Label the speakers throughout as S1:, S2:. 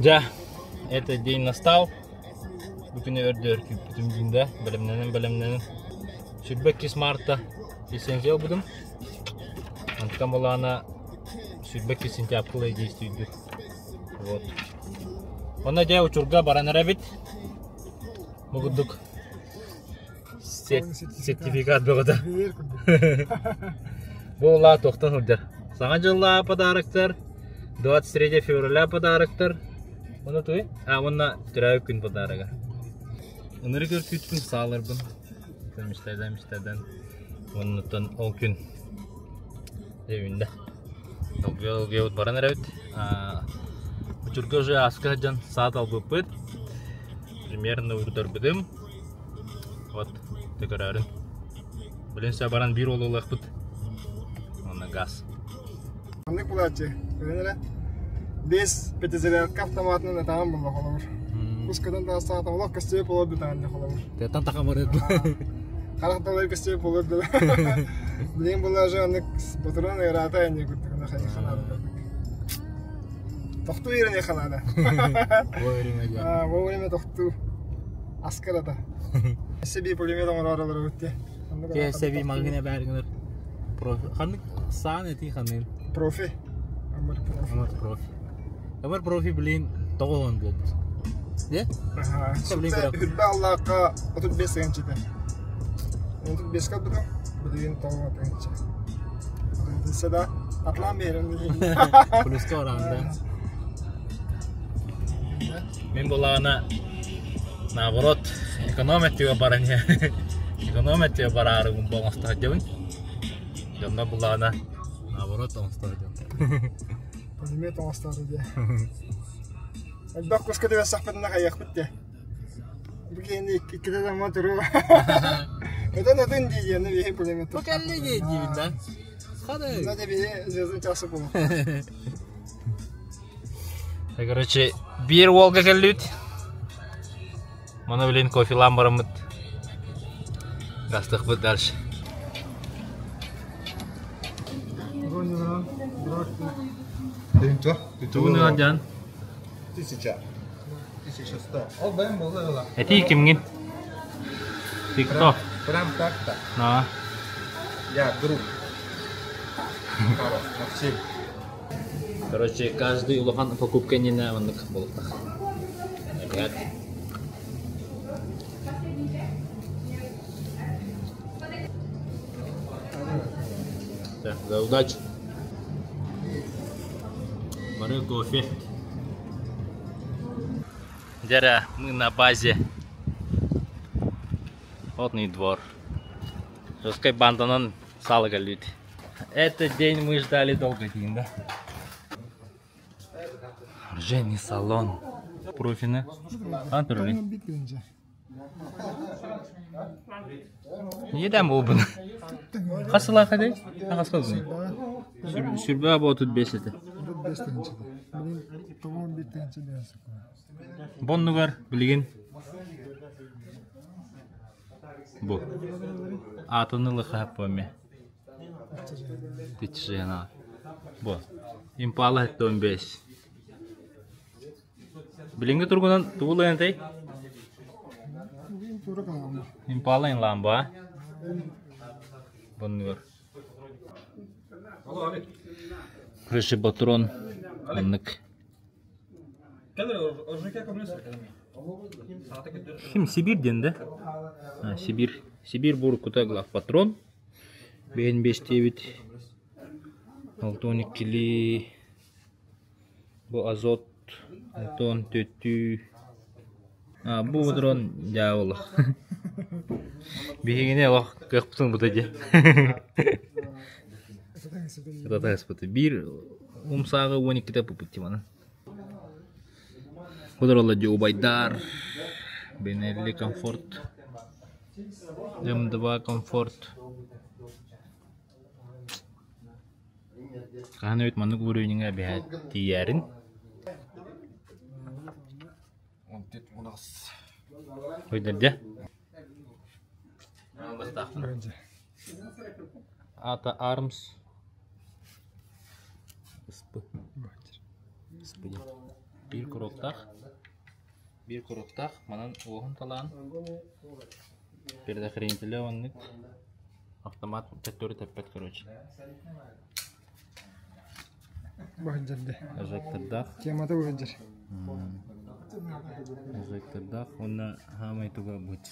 S1: Дьэ, этот день настал. Бу күнү өрдөөр күүппүтүм диин да, бэлэмнэнэн-бэлэмнэнэн. 22 марта лицензия ылбытым. Онтон былаана 22 сентябрь действуйдур. Вот. Онно дьэ учурга баран эрэбит. Бу курдук сертификат бөҕөтө. Бу улаа туохтан сылдьар? Саҥа дьыллаа подароктар, 23 февраля подароктар. Уонна туй? А, уонна төрөөбүт күн подарога. Ынырык өркүүткүн сааларбын. Мечтайдан, мечтайдан. Оннуттан ол күн үүннэ. Долгуйа баран эрэбит. Учурга уже ааска сылдьан саат албыппыт. Примерно урдарбытым. Вот, төкөрөөрүн. Билин сөп баран биир уолу ылыахпыт. Уонна газ.
S2: Маннык булааччы. Көрөн эрэ. Без пятизарядка автоматынан атаан булла холобур. Кускадан таастаата олох көстүбэ болор дутаан холобур.
S1: Тетан тахамары.
S2: Харах далай көстүбэ болор да. Билин була же аннык патрон ыраата энни курдук ханаада. Тохтуу ирене ханаада.
S1: Вовремя.
S2: Вовремя тохтуу. Аскарата. Себи пулемет оҥорор өттө.
S1: Себи магазина бәргенер. Профи. Ханнык саан эти ханын?
S2: Профи. Амар профи.
S1: Амар профи. Амар профи блин тоҕо буолбут. Де?
S2: Үрбэ аллаахха 35 тыһыынча 35 калбытым, билигин 9 тыһыынча. Сада атлаан биэрэн
S1: Плюска бараанда. Мин булаана наоборот эконом өттүгэр баран эконом өттүгэр бараары оҥосто сылдьабын. Дьонно булаана наоборот оҥосто сылдьабын.
S2: Пулемет оҥостоору диэ. Элбэх куска түбэстэхпитинэ хайыахпыт диэ. Бу киһини иккитэ тамма туру. Өтөн өтөн дии диэни биһи пулемет.
S1: Бу кэлли дии диибин да. Хады.
S2: Знаете, биһи звездный часы буолу.
S1: Короче, биир уолга кэллибит. Маны билин кофелаан бараммыт. Гастыхпыт дальше. Тугун ыалдьан?
S2: Тысяча. Тысяча сто. Ол бэйэм буолла ыла.
S1: Этии кимҥин? Ты кто?
S2: Прям так-то.
S1: А.
S2: Я друг. Максим.
S1: Короче, каждый улахан покупка иннинэ маннык буолуохтаах. Опять. Так, за удачу. Бары кофе. Дьэ, мы на базе. Отный двор. Жесткой банданан сало кэллибит. Этот день мы ждали долго день, да? Оружейный салон. Профины. Антурли. Едем буолбун. Хас сылаах этэй? Хас сылбын? Сүрбэ отут бес этэ. Боннугар билигин бу аатын ылыха помме. Тичжена. Бу. Импала 15. Билиҥҥи тургунан тугу ылыантай? Импала ламба. Боннугар. Крыши патрон. Маннык. Хим Сибирь диэн да? А, Сибирь. Сибирь буркута глав патрон. Бэйэн бэстиэбит. Алтон иккили. Бу азот. Антон төттүү. А, бу патрон дьявол. Биһигини олох кыахпытын бута дии. Сытатаспыты. Биир умсааҕы уон иккитэ пупут тиманы. Кудуралла дьэ убайдар. Бенелли комфорт. М2 комфорт. Хаһан эбит маннык уровеньҥа эбэһээт тиийээрин. Ойдордьа. Ата Армс. Спы. Спы. Биир куруоктаах, биир куруоктаах, манан уоһун талаан, предохранителэ оннук, автомат төттөрү тэппэт короче.
S2: Баһыдьырды.
S1: Эжектордаах.
S2: Темата баһыдьыр.
S1: Эжектордаах уонна хаамай туга быт.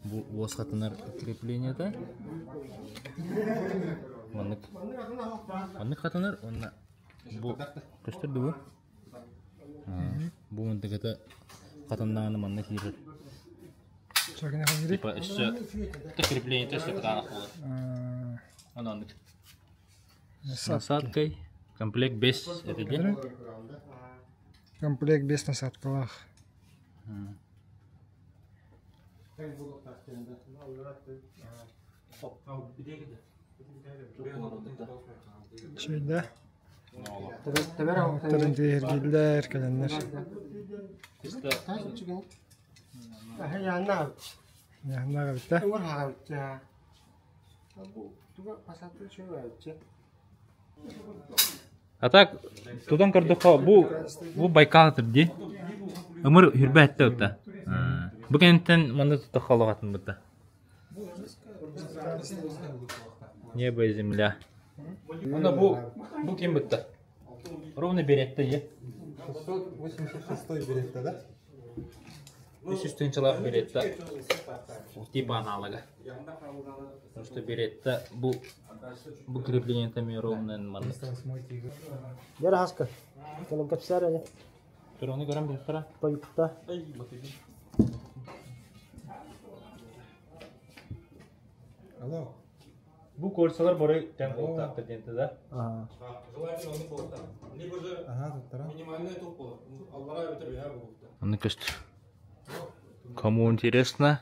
S1: Бу уос хатынар креплениета. Маннык маннык хатынар уонна бу көстөр дугу? Бу мындыгыта хатыннаҕына манна киирэр. Типа өссө креплениета өссө кытаанах буолар. Аны оннук. С насадкой. Комплект без это где?
S2: Комплект без насадкалаах. Чөйдө. Оттор интириэһиргииллэр кэлэннэр. Яһаннаах эбит да?
S1: А так, тутан көрдөххө, бу бу Байкал дии. Ымыр хүрбээтте ытта. Бу кэнниттэн манна туттахха олоҕатын бытта. Небо и земля. Онно бу бу ким бытта? Ровно беретте е.
S3: 686 беретте, да?
S1: 300 тыһыынчалаах беретта типа аналога. Потому что беретта бу бу крепление там ровно маннык.
S2: Дьэ хаска. Кэлэн кэпсээр ини.
S1: Көрөҥү көрөн билсара.
S2: Тойукта.
S3: Алло.
S1: Бу кольцалар бары тэҥ буолуохтаахтар диэн да?
S2: Аа.
S3: Ага, туттара.
S1: Аны көстөр. Кому интересно,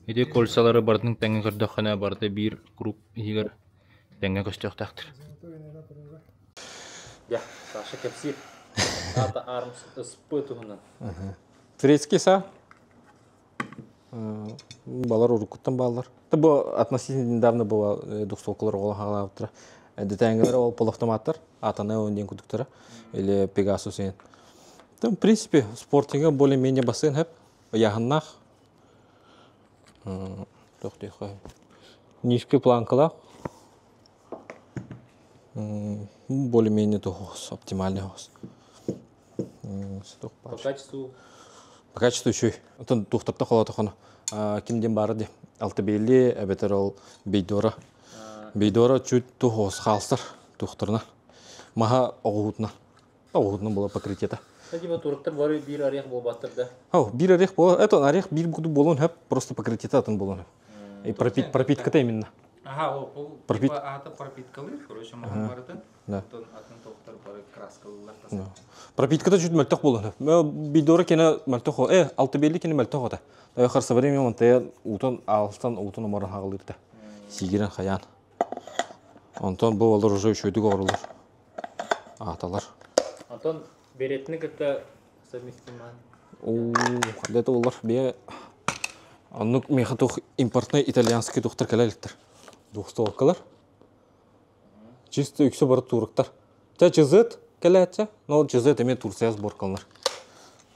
S1: ити кольцалары барытын тэҥҥэ көрдөххүнэ барыта биир круг иһигэр тэҥҥэ көстүөхтээхтэр. Я, Саша кэпсиир. Ата Армс СП туһунан.
S4: Турецкий са балар уруккуттан бааллар. Бу относительно недавно было двухстволкалар оҕолон хаалаабыттара. Дэтээҥҥилэр ол полуавтоматтар, Атана диэн кудуктара или Пегасус диэн. Там, в принципе, спортинга более-менее бассейн хэп, ыйааһыннаах. Низкий планкалаах. Более-менее туһус, оптимальный хос.
S1: По качеству?
S4: По качеству үчүй. Отон тухтарта холотохоно. Ким ден бары ди. Алтыбелли, эбетер ол Бейдора. Бейдора чуть тухос хаалсар тухтарына. Маха оҕуһутна. Оҕуһутна була покрытиета.
S1: Типа туруктар бары биир орех буолбаттар да?
S4: Ау, биир орех буолар. Это орех биир буду буолуон хөп, просто покрытиета атын буолуон хөп. И пропитката именно.
S5: Ага, ол
S4: Пропит...
S5: типа аата пропиткалыыр, короче, маһын барытын.
S4: Да.
S5: Онтон атын тоқтар бары краскалыылар.
S4: Пропитката чуть мөлтөх буолан. Бидора кene мөлтөх алты белли кene мөлтөх ота. Тайхар со временем он те утон алстан утон оморон хагалырта. Сигирен хаян. Онтон бу олар уже үчөйдүк оҕорулар. Ааталар.
S1: Антон беретини кытта совместиман.
S4: Оо, это олар бе оннук меха тух импортный итальянский тухтар кэлэликтер. Двухстволкалар. Чисто үксэ бары турыктар. Ча ЧЗ кэлээччэ, но ЧЗ эмиэ Турция сборкаланар.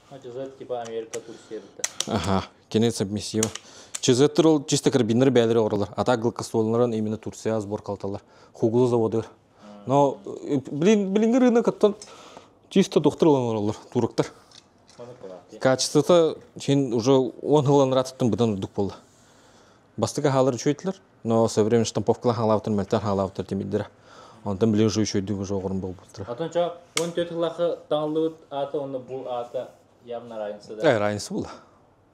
S1: А ЧЗ типа Америка, Турция битта.
S4: Ага, кини совместимо. ЧЗ ол чисто карабиннар бээлери оҕоролор. А так гладкостволларын именно Турция сборкалталар. Хугулу заводыгар. Но блин, билиҥҥи рынок оттон чисто доктор ылан олороллор, туруктар. Качествота чин уже он ылан ратыттан быдан үрдүк буолла. Бастакы хаалар үчүгэйтилэр, но со временем штамповкалаан хаалаабыттар, мөлтөөн хаалаабыттар тимирдэрэ. Онтон билигин уже үчүгэйдик уже оҕорун буолбуттара.
S1: Атын чо 14 сыллаахы таҥыллыбыт аата уонна бу аата явно разница да?
S4: Разница буолла.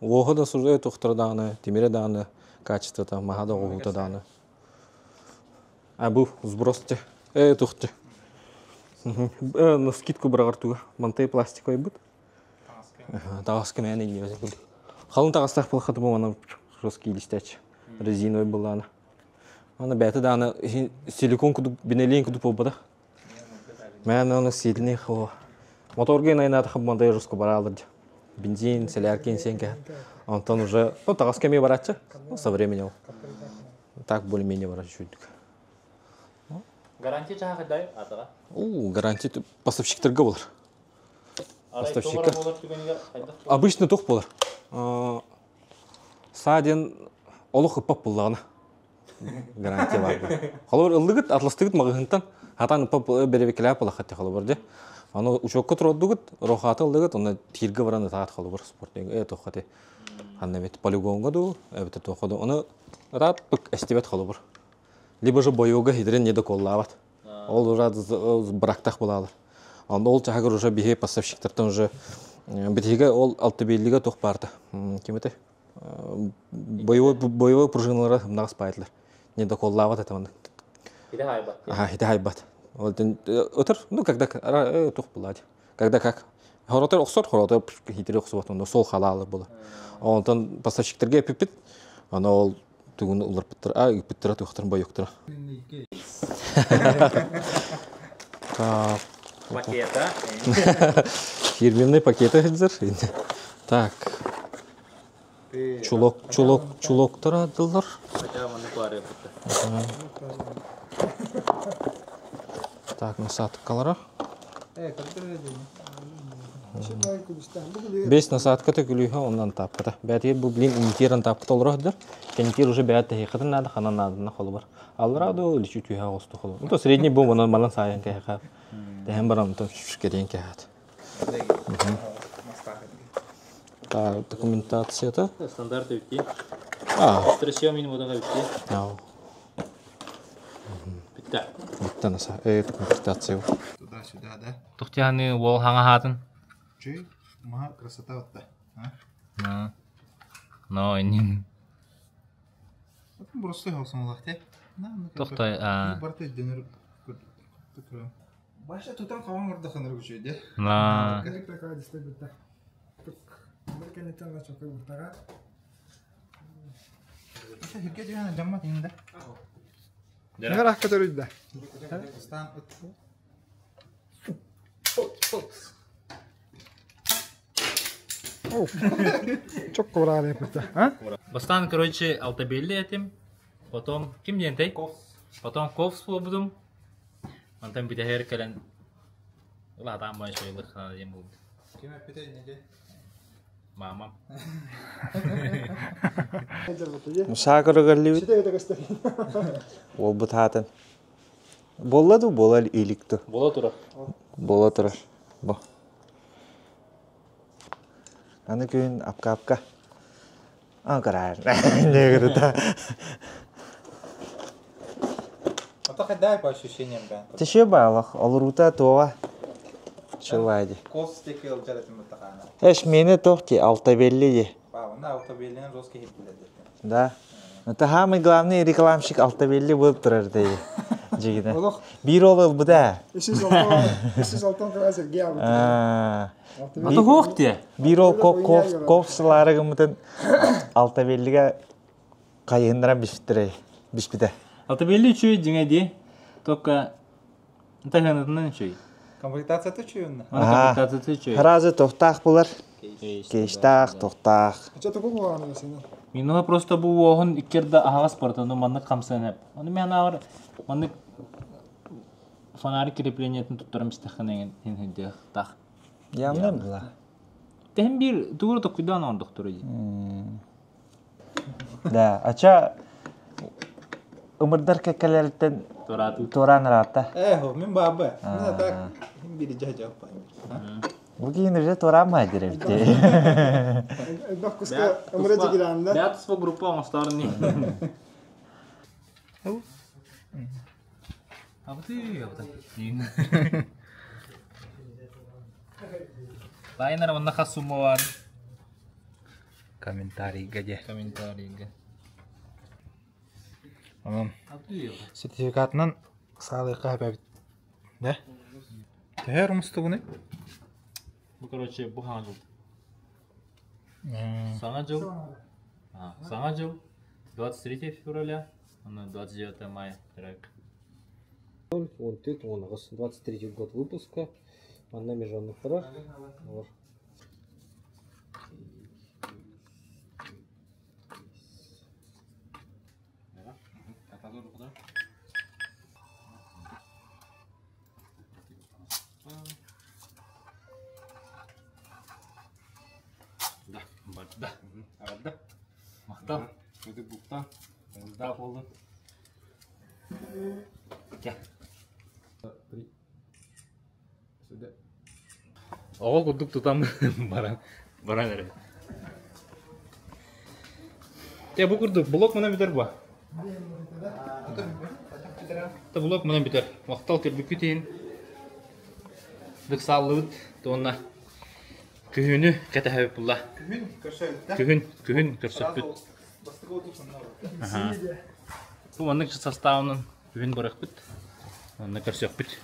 S4: Уоһа да сурдая тухтара даҕаны, тимирэ даҕаны, качествота, маһа да оҕуһута даҕаны. А бу сброс те. Тухте. На скидку быраҕар туга. Мантай пластиковый бут. Таҕаска мээн иннибэс курдук. Халын таҕастаах буолхаты бу манан жесткий листяч. Резиновый былаана. Аны бэйэтэ даҕаны силикон кудук бинэлиин кудук буолбатах. Мээн аны сильный хо. Моторга айнаатаха мантай жестко бараалар дьэ. Бензин, солярка инсиэн Онтон уже, ну, таҕаска эмиэ барааччы. Ну, со временем. Так более-менее барар чуть-чуть.
S1: Гарантия чаха дай атаға?
S4: У, гарантия поставщиктарга болар. Поставщикка. Обычно туох буолар? Саа диэн олох ыппат буоллаҕына гарантия баар. Холобур ыллыгыт, атластыгыт маҕаһыынтан хатан ыппат бэрэбикэлээх буолаххат холобур дьэ. Аны учуокка туруордугут, рохаты ыллыгыт, онно тииргэ баран ытаат холобур спортинг э туоххати ханна эбит полигонга дуу, эбэтэр туохха дуу. Ону ытаат пык эстибэт холобур. Либо же бойуга хитрин не доколлаабат. Ол уже брактах булалар. Онно ол чаһыгар уже биһи поставщиктартан уже битиһигэ ол алтыбиэллигэ туох баарта. Ким этэй? Боевой боевой пружиналара ымнаҕас баайдылар. Не доколлаабат это маннык.
S1: Хите хайбат.
S4: Аха, хите хайбат. Ол өтөр, ну когда туох булаады. Когда как Хоротор охсор, хоротор хитири охсубат, онно сол халаалар була. Онтон поставщиктарга эпиппит, аны ол тугун уларпыттар, а ыыппыттара туохтарын бойуктара. Так.
S1: Пакета.
S4: Фирменный пакеты сылдьар. Так. Чулок, чулок, чулоктар адылар.
S1: Хотя маны пары бутта.
S4: Так, насадкалара. Бес насадката күлүүһэ оннан тааппата. Бээтигэр бу блин имитиран тааппыта олорор Кэнтир уже бэйэт тэһиэххитин наада, ханан наадана холобур. Аллараа дуу личи түһэ оҕусту холобур. Ну, то средний бу манан манан саайан кэһэхэ. Тэһэн баран онтон кэриэн кэһэт. Так, документацията.
S1: Стандарт үтти.
S4: А.
S1: Стресьем мин водаға үтти. Бүтті.
S4: Бүттен аса. Документация.
S3: Туда-сюда, да?
S1: Тухтяны уол хаҥа хаатын.
S3: Чүй, ма красота вот та.
S1: Но иннин.
S3: Просто хосонлах те.
S1: Тохтой а.
S3: Барты денер. Баша тутан каван ордаханыр күчөйдө.
S1: На.
S3: Хирге дүйән жамма тиңде.
S2: Нера көтөрүйдэ.
S3: Стан
S2: Чок курааны пытта. А?
S1: Бастан, короче, алтабелли этим. Потом ким диэнтэй? Потом ковс буолбутум. Онтон бүтэһэр кэлэн улаатаан баай шойлык диэн буолбут.
S3: Ким эппите неде?
S1: Мамам.
S6: Саакыры кэллибит. Уолбут хаатын. Буолла дуу, буола илик дуу?
S1: Буола турар.
S6: Буола турар. Бу. Аны күн апка-апка. Анкараар. Негрыта.
S5: А то дай по ощущениям, да.
S6: Теше байлах, олрута туова. Чылайды.
S5: Кос теке ылжар этим бутахана.
S6: Эш мені тохти алтабелли де.
S5: Ба, онда алтабеллинен жесткий хит билет.
S6: Да. Это самый главный рекламщик алтабелли болып тұрар дейді. Жигине. Бир ол ылбыда.
S2: 306 кыра Сергей албыт.
S6: А
S1: Ата хуох те.
S6: Бир ол коп сылары гымытын алтабеллиге кайыннара бишпитire. Бишпите.
S1: Алтабелли үчүй дьиҥэ дии. Только таһынытынан үчүй.
S5: Комплектацията үчүйүн.
S1: Аны комплектацията үчүй.
S6: Разы тохтаах булар. Кейштаах, тохтаах.
S2: Чо тугу буолааны сені.
S1: Минула просто бу уоһун иккерде аһаҕас барыта, ну маннык хамсыан эп. Ону мен аҕар маннык фонарик креплениетин туттарым истэххинэ хин таах.
S6: Ямна була.
S1: Тэһин биир тугура токуйдаан оҥордохторо дии.
S6: Да, ача ымырдар кэккэлэриттэн
S1: Тураатыы.
S6: туораан ыраатта.
S5: Э, мин баабы. Мин так бири жа
S6: Бу киһин уже туораамай дирэбитти.
S2: Элбэх куска ымыра дьигираанда.
S1: Бэйэ туспа группа оҥостоор ини. Абыты, абыты. Лайнер манна хас сумма бар.
S5: Комментарийга де.
S1: Комментарийга.
S5: Онон
S1: Абыты.
S5: сертификатынан саалыйка хэпэбит. Да? Төһөр мустугуны?
S1: Бу короче бу хаҥа жыл. Саҥа жыл. Саҥа жыл. 23 февраля, оно 29 мая. Трек.
S4: Вон ты, вон, 23 год выпуска. Манна межонных прав.
S1: Махтал. Көтүк буктан. Даах болдун. Оҕо курдук тутан баран баран эрэ. Те бу курдук блок мына бүтэр бу. Та блок мына бүтэр. Махтал көрбүккүт иһин. Дыксааллыбыт уонна күһүнү кэтэһэбит булла.
S3: Күһүн көрсөбүт.
S1: Күһүн, күһүн көрсөппүт.
S3: Бастакы оту сонно.
S1: Бу маннык составынан күһүн барыахпыт. Онно көрсөхпүт.